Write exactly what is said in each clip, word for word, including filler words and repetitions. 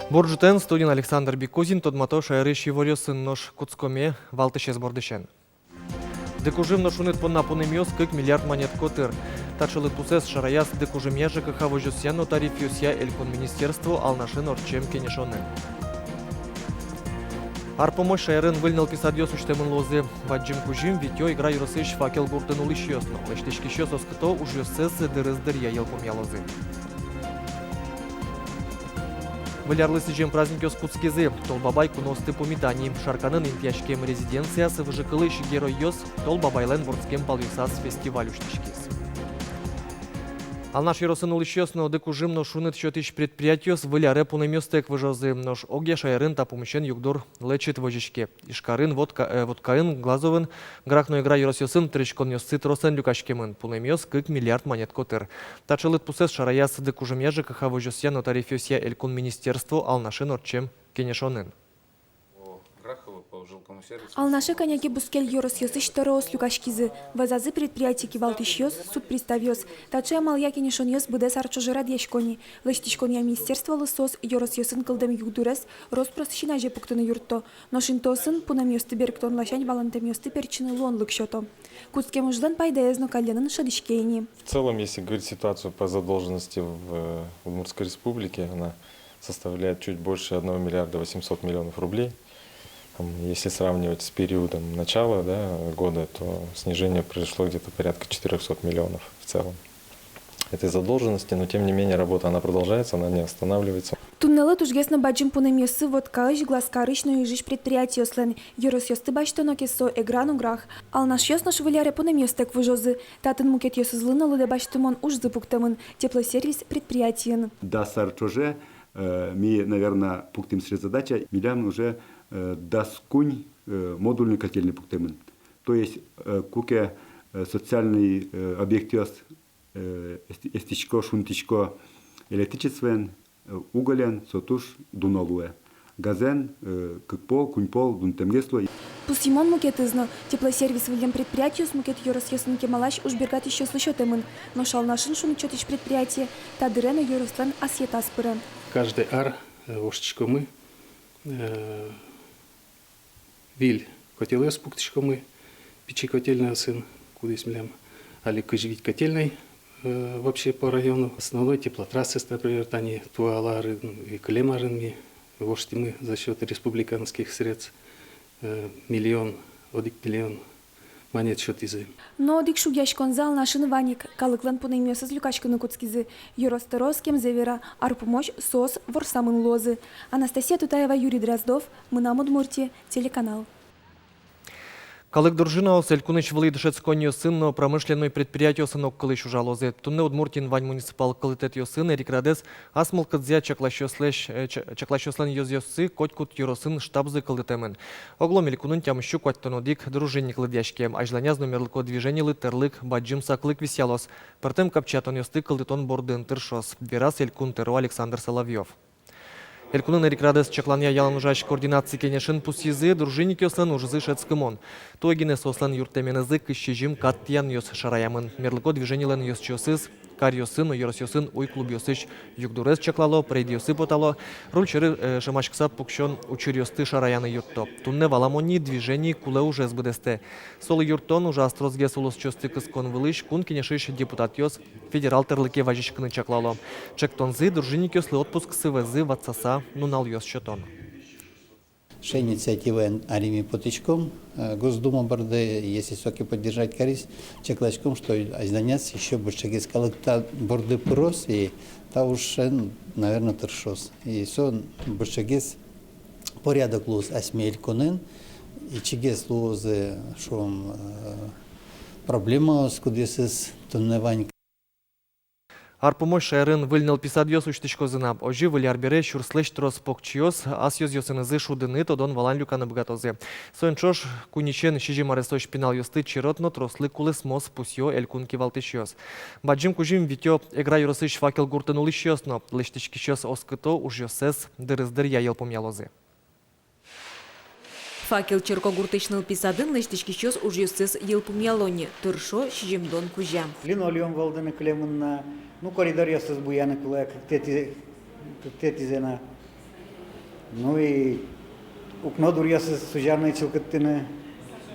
Бур ӝытэн! Студиын Александр Бекузин. Тодмато шаерысь иворъёсын. Нош кутскоме валтӥсез бордысен. Дыкужым но шуныт понна пунэмъёс кык миллиард манет котыр. Таӵе лыдпусэз шараяз дыкужымъя ЖКХ возёсъя но тарифъёсъя элькун министерство Алнашын ортчем кенешонын. Ар пумозь шаерын выль нылпи садъёс усьтэмын луозы. Бадӟым кузьым витё Эгра ёросысь Факел гуртын улӥсьёс но. Лэсьтӥськисьёс оскыто, ужъёссэс дырыз дыръя йылпумъялозы. Выль арлы сӥзем праздникъёс кутскизы. Тол Бабай куноосты пумита ни. Шарканын интыяськем резиденцияз выжыкылысь геройёс Тол Бабайлэн вордскем палъёсаз фестиваль усьтӥськиз. Алнаш ёросын улӥсьёс но дыкужым но шуныт сётӥсь предприятиос Выль аре пунэмъёстэк выжозы. Нош огъя шаерын та пумысен югдур лэчыт возиське. Ижкарын, Вотка-, э, Воткаын, Глазовын, Грах но Эгра ёросъёсын тыриськонъёссы тросэн люкаськемын. Пунэмъёс кык миллиард манет котыр. Таӵе лыдпусэз шараяз дыкужымъя ЖКХ возёсъя но тарифъёсъя элькун министерство Алнашын ортчем кенешонын. Алнаше кӧня ке бускель ёросъёсысь тӧроос люкаськизы, вӧзазы предприятие кивалтӥсьёс, суд приставъёс. Таӵе амалъя кенешонъёс быдэс ар ӵоже радъясько ни. Лэсьтӥськонъя министерстволы соос ёросъёсын кылдэм югдурез рос-прос син азе пуктыны юртто. Нош интыосын пунэмъёсты берыктон ласянь валантэмъёсты пертчыны луонлык сёто. Кутскем ужлэн пайдаез но калленын шӧдӥське ини. В целом, если говорить ситуацию по задолженности в, э, Удмуртской Республике, она составляет чуть больше одного миллиарда восемьсот миллионов рублей. Там, если сравнивать с периодом начала, да, года, то снижение произошло где-то порядка четырёхсот миллионов в целом. Этой задолженности, но тем не менее работа, она продолжается, она не останавливается. Туннэлы тужгес но бадӟым пунэмъёссы Воткаысь, Глазкарысь но Ижысь предприятиослэн. Ёросъёсты басьтоно ке, со Эгра но Грах. Алнашъёс нош Выль аре пунэмъёстэк выжозы. Татын мукетъёсызлы но лыдэ басьтымон ужзы пуктэмын Теплосервис предприятиын. Дас ар ӵоже, э, ми, наверно, пуктӥм сыӵе задача, милям уже, э, дас куинь, э, модульный котельный пуктэмын. То есть, э, куке, э, социальный, э, объектъёс, э, эсти-, эстӥсько, шунтӥсько электричествоен, э, уголен, со туж дуно луэ. Газэн, э, кык пол, куинь пол дунтэмгес луэ. Пусйымон мукетыз но: Теплосервис выллем предприятиос мукет ёросъёсын кемалась ужбергатӥсьёслы сётэмын. Нош Алнашын шуныт сётӥсь предприятие та дыре но ёрослэн асъетаз пыре. Каждый ар, э, воштӥськомы, э, выль котелъёс пуктӥськомы пичи котельнойёсын, кудӥз милям али кызь вить котельной, э, вообще по району. Основной теплотрассаез, например, тани туала арын и кылем арын ми воштӥмы за счёт республиканских средств, э, миллион, одӥг миллион манет сётӥзы. Но одӥг шугъяськонзы Алнашын вань ик: калыклэн пунэмъёсыз люкаськыны кутскизы. Ёрос тӧроос кемзэ вера: ар пумозь соос ворсамын луозы. Анастасия Тутаева, Юрий Дроздов, «Мынам Удмуртие» телеканал. Калык дружинаос элькунысь вылӥ дышетсконниосын но промышленной предприятиосын огкылысь ужалозы. Туннэ Удмуртиын вань муниципал кылдытэтъёсын эрикрадэз ас мылкыдзыя чакласьёслэсь, э, ча-, чакласьёслэн ёзъёссы котькуд ёросын штабзы кылдытэмын. Оглом элькунын тямыссю куатьтон одӥг дружинник лыдъяське. Азьланяз но мерлыко движенилы тӧрлык бадӟым саклык висъялоз. Пӧртэм капчиятонъёсты кылдытон бордын тыршоз, вераз элькун тӧро Александр Соловьёв. Элькунын эрикрадэз чакланъя ялан ужась координаци кенешын пусйизы: дружинникъёслэн ужзы шӧдскымон. Туэ гинэ соослэн юрттэменызы кызь сизьым кат тӥянъёс шараямын. Мерлыко движенилэн ёзчиосыз каръёсын но ёросъёсын уй клубъёсысь югдурез чаклало, рейдъёсы потало, руль сьӧры, э, шӧмаськыса пуксён учыръёсты шараяны юртто. Туннэ валамон ни: движени кулэ ужез быдэстэ. Солы юрттон, ужаз тросгес улосчиосты кыскон вылысь Кун Кенешысь депутатъёс федерал тӧрлыке вазиськыны чаклало. Чектонзы: дружинникъёслы отпусксы вӧзы ватсаса нуналъёс сётон. Сыӵе инициативаен али ми потӥськом, э, Госдума борды, если соку поддержать кариз, чакласьком, что азьланяз ещё большегес калык та борды пыроз, и та ужен, наверно, тыршоз. И со большегес порядок луоз асьме элькунын, ичигес луозы, шуом, э, проблемаос, кудъёсыз туннэ вань. Ар пумозь шаерын выль нылпи садъёс усьтӥськозы на. Озьы, Выль ар бере сюрслэсь трос покчиос ас ёзъёсынызы шудыны, тодон-валан люканы быгатозы. Соин ӵош куиньысен сизьым аресозь пиналъёсты черод но трослы кулэсмоз, пусъё элькун кивалтӥсьёс. Бадӟым кузьым витё Эгра ёросысь Факел гуртын улӥсьёс но. Лэсьтӥськисьёс оскыто, ужъёссэс дырыз дыръя йылпумъялозы. Факел черкогуртысь нылпи садын лэсьтӥськисьёс ужъёссэс йылпумъяло ни, тыршо сизьымдон кузя. Линолеум вӧлдыны кулэ мынам, ну, коридоръёсыз буяны кулэ, кыктэтӥ-, кыктэтӥзэ на. Ну и укно дуръёсыз сузяны, чылкыттыны.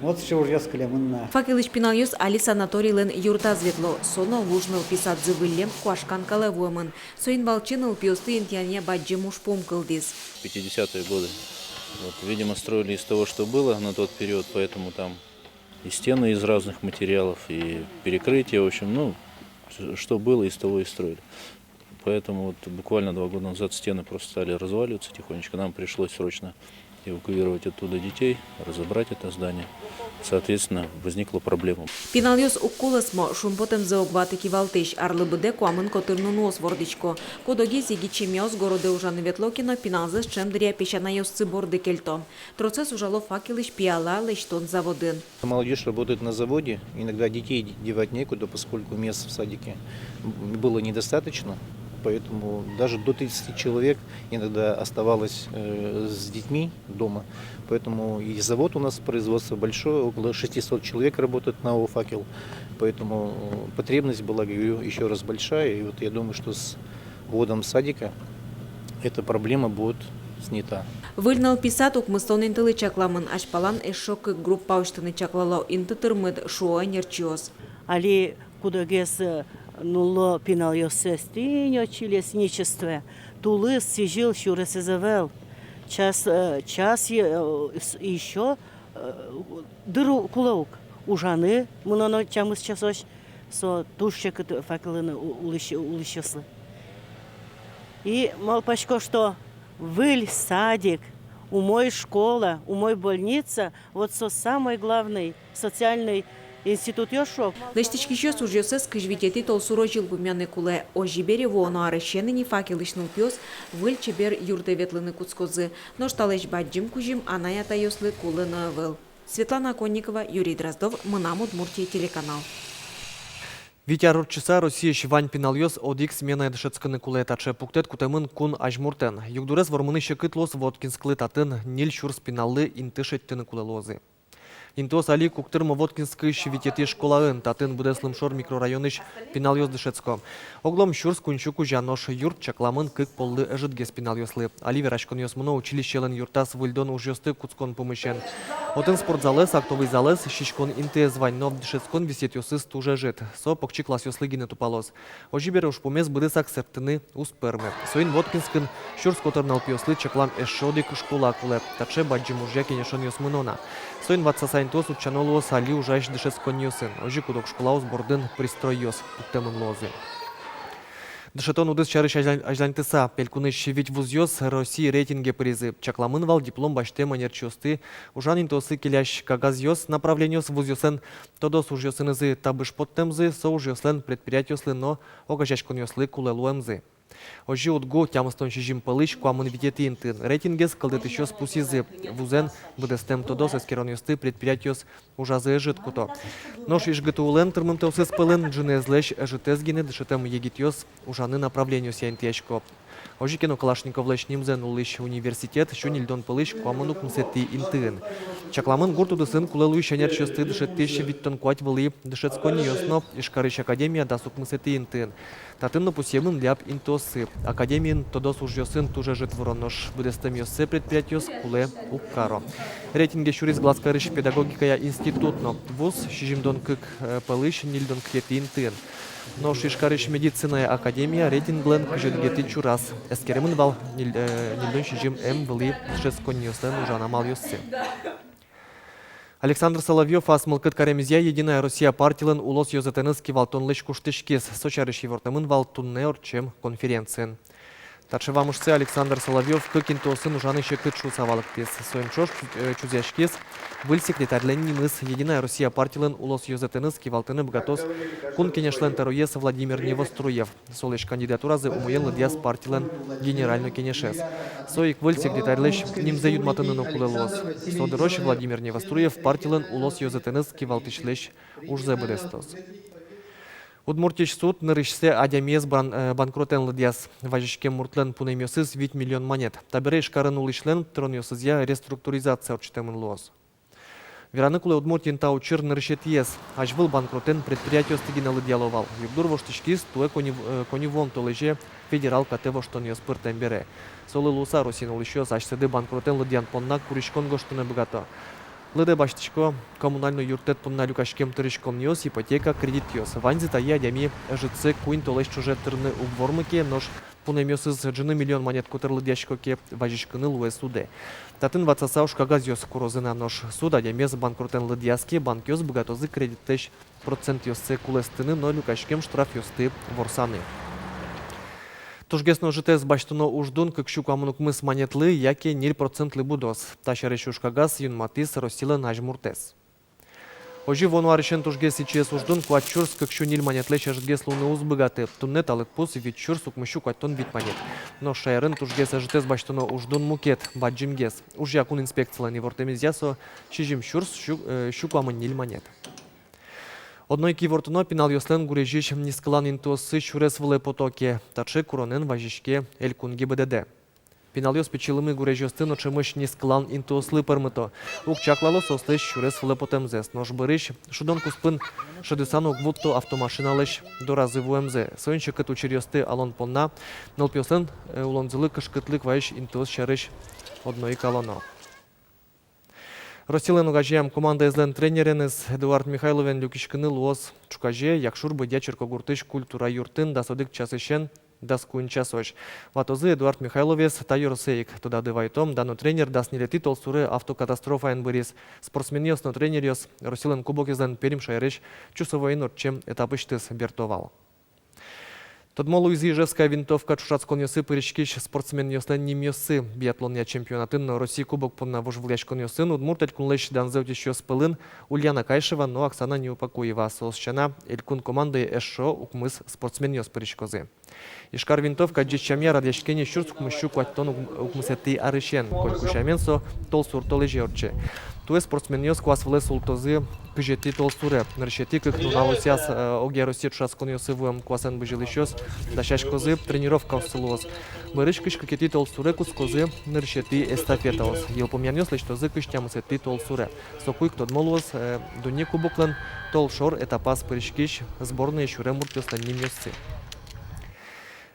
Вот сыӵе ужъёс кылемын на. Факелысь пиналъёс али санаторийлэн юртаз ветло. Со но луж нылписадзы выллем куашкан калэ вуэмын. Соин валче нылпиосты интыянъя бадӟым ужпум кылдӥз. Пятидесятые годы. Вот, видимо, строили из того, что было на тот период, поэтому там и стены из разных материалов, и перекрытия, в общем, ну, с-, что было, из того и строили. Поэтому вот буквально два года назад стены просто стали разваливаться тихонечко. Нам пришлось срочно эвакуировать оттуда детей, разобрать это здание. Соответственно, возникла проблема. Пиналъёс уг кулэсмо, шумпотэмзэ уг ваты кивалтӥсь. Арлы быдэ куамын котыр нуныос вордӥсько. Куд-огез егит семьяос городэ ужаны ветло ке но, пиналзэс ӵем дыръя песянайёссы борды кельто. Тросэз ужало факелысь пияла лэсьтон заводын. Молодёжь работает на заводе, иногда детей де-, девать некуда, поскольку мест в садике было недостаточно, поэтому даже до тридцати человек иногда оставалось, э, с детьми дома. Поэтому и завод у нас, производство большое, около шестисот человек работает на ООО «Факел». Поэтому, э, потребность была, говорю, ещё раз большая. И вот я думаю, что с вводом садика эта проблема будет снята. Выль нылпи сад укмыстон интылы чакламын, азьпалан эшшо кык группа усьтыны чаклало, инты тырмыт, шуо ӧнерчиос. Али куд-огез, э, нулло пиналъёссэс тӥни отчы лесничествое. Тулыс, сӥзьыл, сюресэз ӧвӧл. Час, э, час е-, э, с-, ещё, э, дыр у-, кулэ ук. Ужаны мыноно тямыс часозь. Со туж секыт факелын у-, улӥсь-, улӥсьёслы. И малпасько, что выль садик, умой школа, умой больница, вот со самой главной социальной институтъёс шуо. Лэсьтӥськисьёс ужъёссэс кызь витетӥ толсур озьы йылпумъяны кулэ. Озьы бере, вуоно арысен ини факелысь нылпиос выль чебер юртэ ветлыны кутскозы. Нош талэсь бадӟым кузьым анай-атайёслы кулэ но ӧвӧл. Светлана Оконникова, Юрий Дроздов, «Мынам Удмуртие» телеканал. Вить ар ортчыса Россиысь вань пиналъёс одӥг сменае дышетскыны кулэ. Таӵе пуктэт кутэмын кун азьмуртэн. Югдурез вормыны секыт луоз Воткинсклы, татын ньыль сюрс пиналлы инты шедьтыны кулэ луозы. Интыос али уг тырмо Воткинскысь витетӥ школаын, татын быдэс Лымшор микрорайонысь пиналъёс дышетско. Оглом сюрс куинь сю кузя, нош юрт чакламын кык поллы ӧжытгес пиналъёслы. Али вераськонъёс мыно училищелэн юртаз выльдон ужъёсты кутскон пумысен. Отын спортзалэз, актовый залэз, сиськон интыез вань, но дышетскон висъетъёсыз туж ӧжыт. Со покчи классъёслы гинэ тупалоз. Озьы бере, ужпумез быдэсак сэрттыны уз пӧрмы. Соин Воткинскын сюрс котыр нылпиослы чаклам эшшо одӥг школа кулэ. Таӵе бадӟым ужъя кенешонъёс мыно на. Соин ватсаса интыос утчано луоз али ужась дышетсконниосын. Озьы куд-ог школаос бордын пристройёс пуктэмын луозы. Дышетон удыс сярысь азьлань-, азьланьтыса, элькунысь вить вузъёс Россиысь рейтинге пыризы. Чакламын вал диплом басьтэм ӧнерчиосты ужан интыосы келясь кагазъёс, направлениос, вузъёслэн тодос ужъёсынызы табыш поттэмзы, со ужъёслэн предприятиослы но огазеяськонъёслы кулэ луэмзы. Озьы, УдГУ тямыстон сизьым пӧлысь куамын витетӥ интыын. Рейтингез кылдытӥсьёс пусйизы: вузэн быдэстэм тодос эскеронъёсты предприятиос ужазы ӧжыт куто. Нош ИжГТУ-лэн тырмымтэосыз пӧлын ӝынызлэсь ӧжытэз гинэ дышетэм егитъёс ужаны направлениосъя интыясько. Озьы ке но, Калашниковлэсь нимзэ нуллӥсь университет сю ньыльдон пӧлысь куамын укмысэтӥ интыын. Чакламын гурт удысын кулэ луись ӧнерчиосты дышетӥсь витьтон куать вылӥ дышетсконниос но. Ижкарысь академия дас укмысэтӥ интыын. Татын но пусъемын ляб интыоссы. Академиын тодос ужъёсын туж ӧжыт выро, нош быдэстэмъёссэ предприятиос кулэ уг каро. Рейтинге сюриз Глазкарысь педагогикая институт но. Вуз сизьымдон кык, э, пӧлысь ньыльдон кыкетӥ интыын. Нош Ижкарысь медициная академия рейтинглэн кызь одӥгетӥ чураз. Эскеремын вал ньыль-, э, ньыльдон сизьым эм вылӥ дышетсконниослэн ужан амалъёссы. Александр Соловьёв ас мылкыд каремезъя «Единая Россия» партилэн улос ёзэтэныз кивалтонлэсь куштӥськиз. Со сярысь ивортэмын вал туннэ ортчем конференциын. Таӵе вамышсэ Александр Соловьёв кык интыосын ужаны секыт шуыса валэктӥз. Соин ӵош, э, чузъяськиз выль секретарьлэн нимыз. «Единая Россия» партилэн улос ёзэтэныз кивалтыны быгатоз Кун Кенешлэн тӧроез Владимир Невоструев. Солэсь кандидатуразэ умоен лыдъяз партилэн генеральной кенешез. Со ик выль секретарьлэсь нимзэ юнматыны но кулэ луоз. Со дырозь Владимир Невоструев партилэн улос ёзэтэныз кивалтӥсьлэсь ужзэ быдэстоз. Удмуртиысь суд нырысьсэ адямиез бан-, э, банкротэн лыдъяз. Вазиськем муртлэн пунэмъёсыз вить миллион манет. Табере Ижкарын улӥсьлэн тыронъёсызъя реструктуризация ортчытэмын луоз. Вераны кулэ, Удмуртиын та учыр нырысетӥез. Азьвыл банкротэн предприятиосты гинэ лыдъяло вал. Югдур воштӥськиз туэ коньыв-, э, коньывуон толэзе федерал катэ воштонъёс пыртэм бере. Солы луыса Россиын улӥсьёс асьсэды банкротэн лыдъян понна куриськон гожтыны быгато. Лыдэ басьтӥсько коммунальной юрттэт понна люкаськем тырыськонъёс, ипотека, кредитъёс. Ваньзы тае адями ӧжытсэ куинь толэзь ӵоже тырыны уг вормы ке, нош пунэмъёсыз ӝыны миллион манет котыр лыдъясько ке, вазиськыны луэ судэ. Татын ватсаса ужкагазъёс курозы на, нош суд адямиез банкротэн лыдъяз ке, банкъёс быгатозы кредитлэсь процентъёссэ кулэстыны но люкаськем штрафъёсты ворсаны. Тужгес но ӧжытэз басьтоно уждун кык сю куамын укмыс манетлы яке ньыль процентлы будоз. Та сярысь ужкагаз юнматӥз Россилэн азьмуртэз. Озьы вуоно арысен тужгес ичиез уждун куать сюрс кык сю ньыль манетлэсь ӧжытгес луыны уз быгаты. Туннэ та лыдпус вить сюрс укмыс сю куатьтон вить манет. Нош шаерын тужгес ӧжытэз басьтоно уждун мукет, бадӟымгес. Ужъя кун инспекцилэн ивортэмезъя, со сизьым сюрс сю-, э, сю куамын ньыль манет. Одно ик ивортоно: пиналъёслэн гурезись нискылан интыоссы сюрес вылэ пото ке, таӵе куронэн вазиське элькун ГИБДД. Пиналъёс пичи лымы гурезьёсты но ӵемысь нискылан интыослы пӧрмыто. Уг чаклало соослэсь сюрес вылэ потэмзэс. Нош бӧрысь шудон куспын шӧдыса но уг вутто автомашиналэсь доразы вуэмзэ. Соин секыт учыръёсты алон понна нылпиослэн, э, улонзылы кышкытлык вайись интыос сярысь одно ик алоно. Россилэн огазеям командаезлэн тренереныз Эдуард Михайловен люкиськыны луоз ӵуказе Якшур-Бӧдья черкогуртысь культура юртын дас одӥг часысен дас куинь часозь. Ватозы Эдуард Михайловез та ёросэ ик. Тодады вайытом, дано тренер дас ньылетӥ толсуре автокатастрофаен быриз. Спортсменъёс но тренеръёс Россилэн кубокезлэн Пермь шаерысь Чусовоын ортчем этапысьтыз берто вал. Тодмо луизы Ижевская винтовка ӵошатсконъёсы пыриськись спортсменъёслэн нимъёссы. Биатлонъя чемпионатын но Россия кубок понна вожвылъяськонъёсын Удмурт Элькунлэсь данзэ утисьёс пӧлын Ульяна Кайшева но Оксана Неупокоева. Соос сяна, элькун командае эшшо укмыс спортсменъёс пыриськозы. Ижкар винтовка ӟеч сямъя радъяське ни сюрс укмыс сю куатьтон ук-, укмысэтӥ арысен. Котьку сямен, со толсур толэзе ортче. Туэ спортсменъёс куас вылэ султозы кызетӥ толсуре. Нырысетӥ кык нуналозяз, э, огъя Россия ӵошатсконъёсы вуэм куасэн бызьылӥсьёс дасяськозы тренировкаоссы луоз. Бӧрысь кызь кыкетӥ толсуре кутскозы нырысетӥ эстафетаос. Йылпумъянъёс лэсьтозы кызь тямысэтӥ толсуре. Соку ик тодмо луоз, э, дунне кубоклэн толшор этапаз пыриськись сборное сюрем муртъёслэн нимъёссы.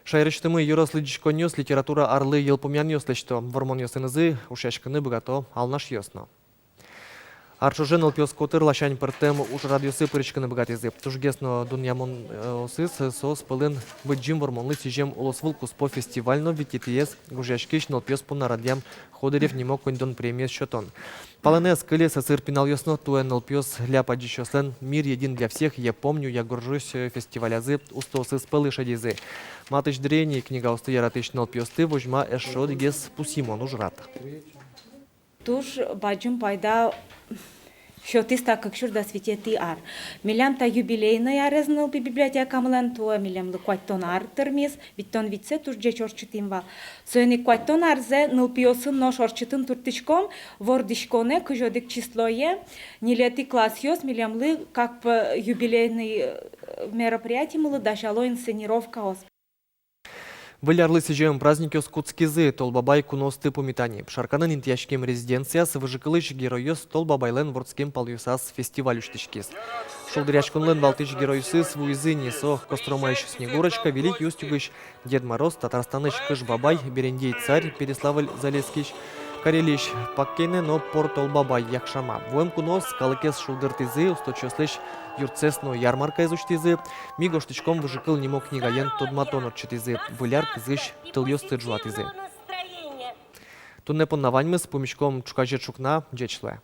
Шаерысьтымы ёрос лыдӟиськонъёс литература арлы йылпумъянъёс лэсьто. Вормонъёсынызы ушъяськыны быгато алнашъёс но. Ар ӵоже нылпиос котыр ласянь пӧртэм ужрадъёсы пыриськыны быгатӥзы. Тужгес но дунъямоносыз соос пӧлын Быдӟым Вормонлы сӥзем улосвыл куспо фестиваль но витетӥез гожъяськись нылпиос понна радъям Ходырев нимо коньдон премиез сётон. Палэнэ ӧз кыле сӧсыр пиналъёс но. Туэ нылпиос ляб адӟисьёслэн «Мир един для всех», «Я помню, я горжусь» фестивалязы устоосыз пӧлы шедизы. Матысь дыре ини книгаосты яратӥсь нылпиосты возьма эшшо одӥгез пусйымон ужрад. Туж бадӟым пайда сётӥз та кык сюрс дас витетӥ ар. Милям та юбилейной арез нылпи библиотекамылэн. Туэ милемлы куатьтон ар тырмиз, витьтон витьсэ туж ӟеч ортчытӥм вал. Соин ик куатьтон арзэ нылпиосын нош ортчытын турттӥськом вордӥськонэ, кызь одӥг числое, ньылетӥ классъёс милемлы как бы юбилейный, э, мероприятимылы дасяло инсценировкаос. Выль арлы сӥзем праздникъёс кутскизы. Тол Бабай куноосты пумитаны Шарканын интыяськем резиденцияз выжыкылысь геройёс Тол Бабайлэн вордскем палъёсаз фестиваль усьтӥськиз. Шулдыръяськонлэн валтӥсь геройёсыз вуизы ни. Со Костромаысь Снегурочка, Великий Устюгысь Дед Мороз, Татарстанысь Кыш Бабай, Берендей царь, Переславль-Залесскысь, Карелиысь Пак Кенэ но Пор Тол Бабай, Якшама. Вуэм куноос калыкез шулдыртӥзы, усточиослэсь юртсэс но ярмаркаез усьтӥзы. «Ми гожтӥськом выжыкыл» нимо книгаен тодматон ортчытӥзы, Выль ар кызысь тылъёсты ӝуатӥзы. Туннэ понна ваньмыз. Пумиськом ӵуказе ӵукна. Ӟеч луэ.